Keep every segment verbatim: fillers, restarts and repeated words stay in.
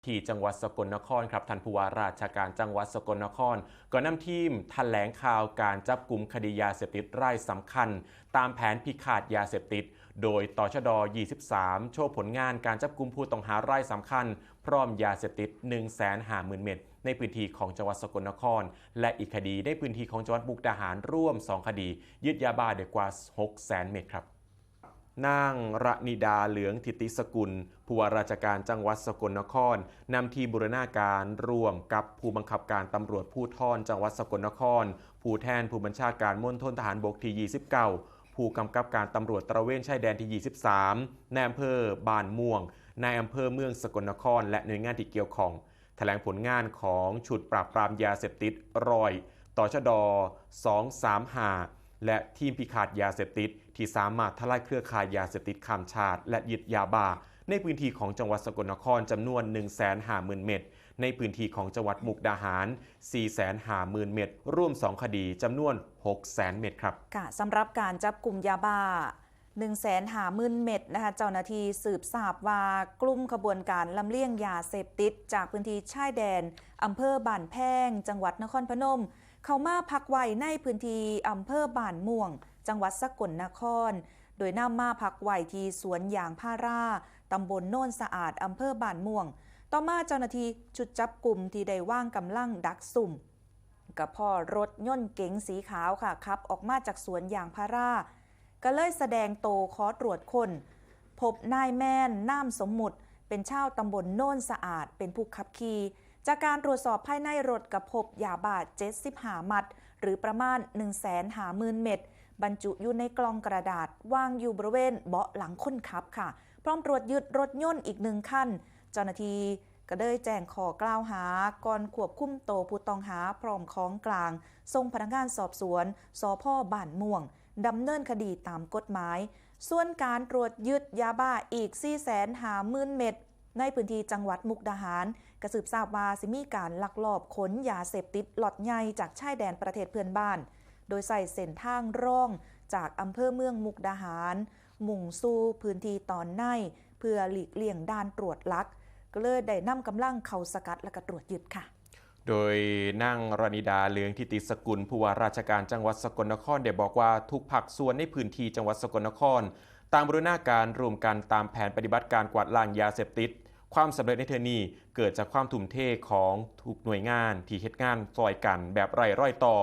ที่จังหวัดสกลนครครับ ท่านผู้ว่าราชการจังหวัดสกลนคร ก็นำทีมแถลงข่าวการจับกุมคดียาเสพติดรายสำคัญ ตามแผนพิฆาตยาเสพติด โดย ตชด ยี่สิบสาม โชว์ผลงานการจับกุมผู้ต้องหารายสำคัญ พร้อมยาเสพติด หนึ่งแสนห้าหมื่น เม็ด ในพื้นที่ของจังหวัดสกลนคร และอีกคดีในพื้นที่ของจังหวัดมุกดาหาร รวม สอง คดี ยึดยาบ้าได้กว่า หกแสน เม็ดครับ นางรณิดา เหลืองทิติสกุล ผู้ว่าราชการจังหวัดสกลนคร นำทีมบูรณาการร่วมกับผู้บังคับการตำรวจภูธรจังหวัดสกลนคร ผู้แทนผู้บัญชาการมณฑลทหารบกที่ ยี่สิบเก้า ผู้กำกับการตำรวจตระเวนชายแดนที่ ยี่สิบสาม ในอำเภอบ้านม่วง ในอำเภอเมืองสกลนคร และหน่วยงานที่เกี่ยวข้อง แถลงผลงานของชุดปราบปรามยาเสพติด ร้อย ตชด สองสามห้า และทีมพิฆาตยาเสพติด ที่สามารถทลายเครือข่ายยาเสพติดข้ามชาติ และยึดยาบ้า ในพื้นที่ของจังหวัดสกลนครจำนวน หนึ่งแสนห้าหมื่น เม็ด ในพื้นที่ของจังหวัดมุกดาหาร สี่แสนห้าหมื่น เม็ด รวม สอง คดีจำนวน หกแสน เม็ดครับ ค่ะ สำหรับการจับกุมยาบ้า หนึ่งแสนห้าหมื่น เม็ดนะคะ เจ้าหน้าที่สืบทราบว่ากลุ่มขบวนการลำเลียงยาเสพติดจากพื้นที่ชายแดนอำเภอบ้านแพง จังหวัดนครพนม เข้ามาพักไว้ในพื้นที่อำเภอบ้านม่วง จังหวัดสกลนคร โดยนำมาพักไว้ที่สวนยางพารา ตำบลโนนสะอาด อำเภอบ้านม่วง ต่อมาเจ้าหน้าที่ชุดจับกุมที่ได้วางกำลังดักซุ่ม ก็พ้อรถยนต์เก๋งสีขาวค่ะ ขับออกมาจากสวนยางพารา ก็เลยแสดงโตขอตรวจค้น พบนายแมน นามสมมุติ เป็นชาวตำบลโนนสะอาด เป็นผู้ขับขี่ จากการตรวจสอบภายในรถก็พบยาบ้า เจ็ดสิบห้า มัด หรือประมาณ หนึ่งแสนห้าหมื่น เม็ด บรรจุอยู่ในกล่องกระดาษ วางอยู่บริเวณเบาะหลังคนขับค่ะ พร้อมตรวจยึดรถยนต์อีกหนึ่งคัน เจ้าหน้าที่ก็ได้แจ้งข้อกล่าวหา ก่อนควบคุมตัวผู้ต้องหาพร้อมของกลาง ส่งพนักงานสอบสวน สภ บ้านม่วง ดำเนินคดีตามกฎหมาย ส่วนการตรวจยึดยาบ้าอีก สี่แสนห้าหมื่น เม็ด ในพื้นที่จังหวัดมุกดาหาร ก็สืบทราบว่าสิมีการลักลอบขนยาเสพติดล็อตใหญ่จากชายแดนประเทศเพื่อนบ้าน โดยใช้เส้นทางรองจากอำเภอเมืองมุกดาหาร มุ่งสู่พื้นที่ตอนใน เพื่อหลีกเลี่ยงด่านตรวจหลัก ก็เลยได้นำกำลังเข้าสกัดและก็ตรวจยึดค่ะ โดยนางรณิดา เหลืองทิติสกุล ผู้ว่าราชการจังหวัดสกลนคร ได้บอกว่าทุกภาคส่วนในพื้นที่จังหวัดสกลนคร ต่างบูรณาการร่วมกันตามแผนปฏิบัติการกวาดล้างยาเสพติด ความสำเร็จในเทื่อนี้เกิดจากความทุ่มเทของทุกหน่วยงานที่เฮ็ดงานซอยกันแบบไร้รอยต่อ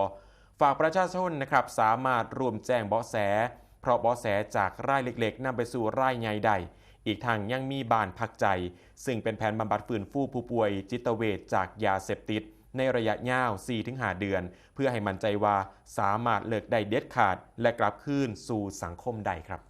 ฝากประชาชนนะครับ สามารถร่วมแจ้งเบาะแส เพราะเบาะแสจากรายเล็กๆนำไปสู่รายใหญ่ได้ อีกทั้งยังมีบ้านพักใจ ซึ่งเป็นแผนบำบัดฟื้นฟูผู้ป่วยจิตเวชจากยาเสพติด ในระยะยาว สี่ถึงห้า เดือน เพื่อให้มั่นใจว่าสามารถเลิกได้เด็ดขาด และกลับคืนสู่สังคมได้ครับ